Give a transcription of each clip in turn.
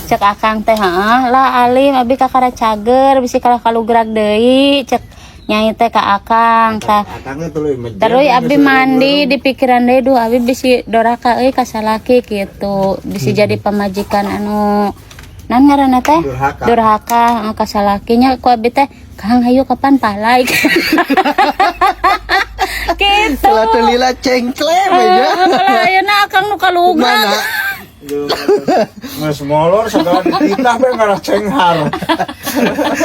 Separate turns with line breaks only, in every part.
Cek akang teh, heeh lah alim abi kakara cager bisi kalah kalugrag deui, cek nyai teh ka akang tah.
Akangnya tuluy mejen.
Terus abi mandi di pikiran deui, duh, abi bisi doraka euy ka salaki gitu, bisi jadi pamajikan anu nan ngaranna teh?
Durhaka.
Durhaka, heeh, ka salakinya. Ku abi teh, "Kang, hayu kapan palai?" gitu.
Setelah teu lila cengklem aja.
Kalau ayeuna akang nu kalugrag.
Mana?
Geus molor segala dititah we ngarah cenghar.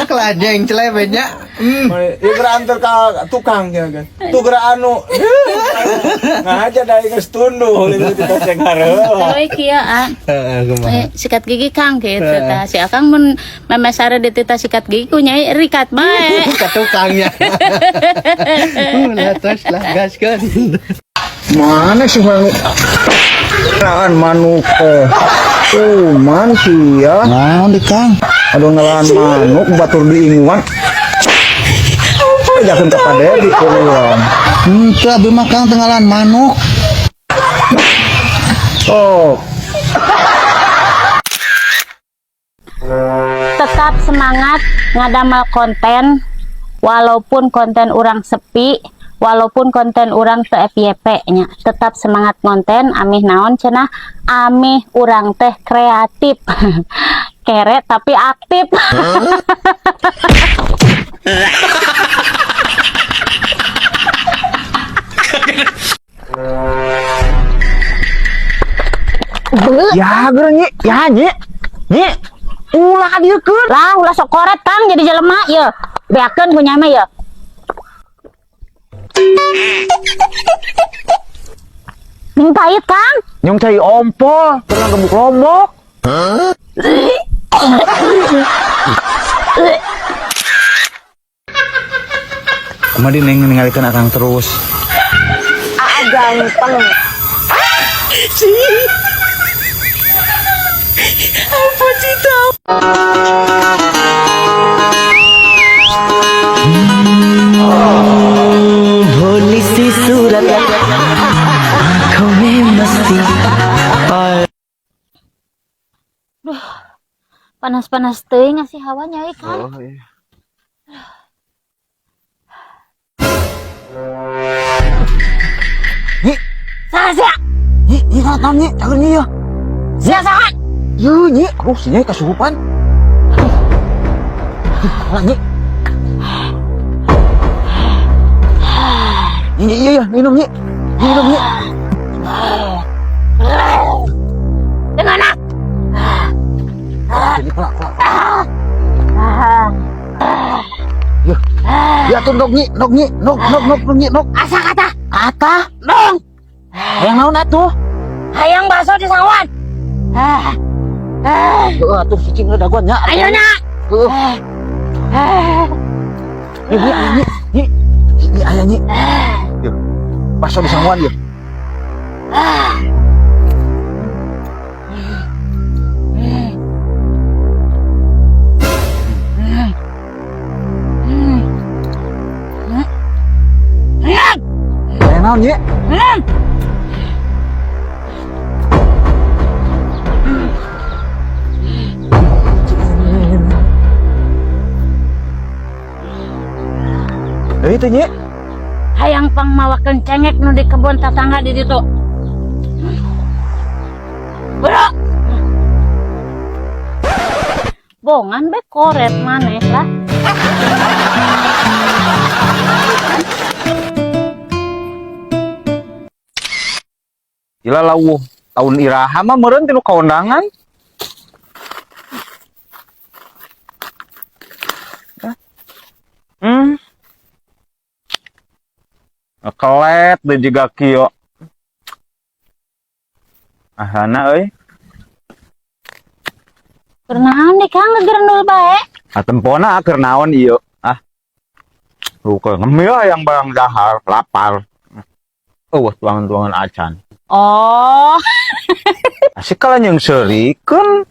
Kelah jengklem nya.
Ieu geura anter ka tukang ya kan. Tuh geura anu. Nah aja da geus tunduh itu titah cenghar heula.
Terus kieu, ah.
Heeh, kumaha?
Eh, sikat gigi, Kang, gitu tah. Si akang mun memesare dititah sikat gigi ku nyai rikat bae.
Ka tukangnya. Ulah terus lah gaskeun.
Mana sih manuk? Ngelaan manuk teh. Kuman sih ya.
Naon di Kang?
Aduh, ngelaan manuk batur diinguan. Ajakeun ka Pak Dedi kuruan.
Henteu, abi mah, Kang, teu ngalaan manuk.
Oh,
Tetap semangat ngadamel konten walaupun konten urang sepi, walaupun konten urang teu FYP nya. Tetap semangat konten amih naon cenah, amih urang teh kreatif. Kere tapi aktif.
Ya geura, Nyi, ya Nyi. Nyi. Ulah ka dieukeun.
Lah, ulah sok koret, Kang, jadi jelema ye. Beakeun ku nyai mah ye. Ning pahit, Kang.
Nyong cai ompol, pernah gebuk lombok. Kumaha di neng ningalikeun akang terus?
Aa ganteng.
भोली सी सूरत, आंखों में मस्ती और
Panas-panas teuing ngasih hawa nyai, Kang.
Oh iya. Nyi,
Saha sia?
Nyi, Nyi kana naon, Nyi? Cager, Nyi, ya.
Sia saha?
Yeuh, Nyi, aduh, si Nyai kasurupan. Lah, Nyi. Nyi, Nyi, iya, iya, minum, Nyi. Nyi, minum, Nyi.
Dengan
Ini kelak, kelak. Ya, ya tuh nok, Nyi, nok, Nyi, nok, nok, nok, nok, Nyi, nok.
Asa kata.
Ata,
Dong.
Hayang naon atuh?
Hayang bakso di sawan. Ah. Ah.
Heeh, atuh cicing dagoan nya.
Ayo nya.
Heeh.
Ah.
Nyi, Nyi, Nyi, Nyi, Nyi, aya, Nyi. Yeuh, bakso di sanguan yeuh.
Ah.
Hayang naon, Nyi? Eh, itu, Nyi.
Hayang pangmawakeun cengek nu di kebun tetangga di ditu. Bro. Bongan be koret maneh lah.
Gila lawuh tahun iraha mah meureun tinu kaondangan. Ngekelet deh juga kieu. Ahana euy.
Keur naon nih, Kang, ngegerendul bae?
Ah, tempona keur naon ieu? Ah. Luka ngemil yang barang dahar, lapar. Oh, tuangan-tuangan acan.
Oh.
Asik kalau yang serikeun.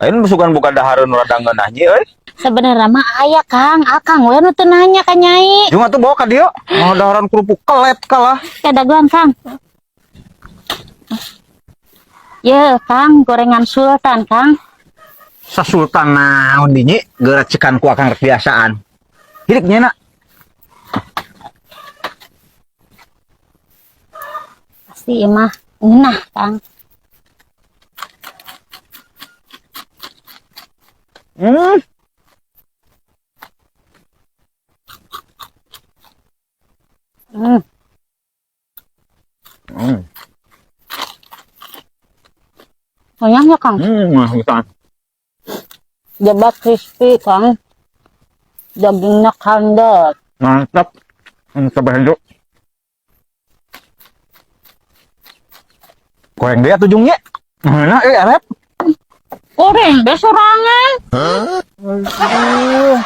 Lain bukan bukan dahareun rada ngeunah, Nyi euy.
Sebenarnya mah aya, Kang, akang we nu teu nanya ka Nyai.
Jeung atuh bawa ka dieu. Mau daharan kerupuk kelet kalah.
Kadaguan, Kang. Ye, Kang, gorengan Sultan, Kang.
Sasultan naon di, Nyi, geracekan ku akang rek biasaan. Hirik nya na.
Pasti ieu mah ngeunah, Kang. Renyahnya, Kang.
Sultan.
Jaba crispy, Kang. Dagingnya kandel.
Mantap. Mantap hejo. Goreng dia tuh jungnya. Nah, arep.
Goreng deh sorangan.
Aduh.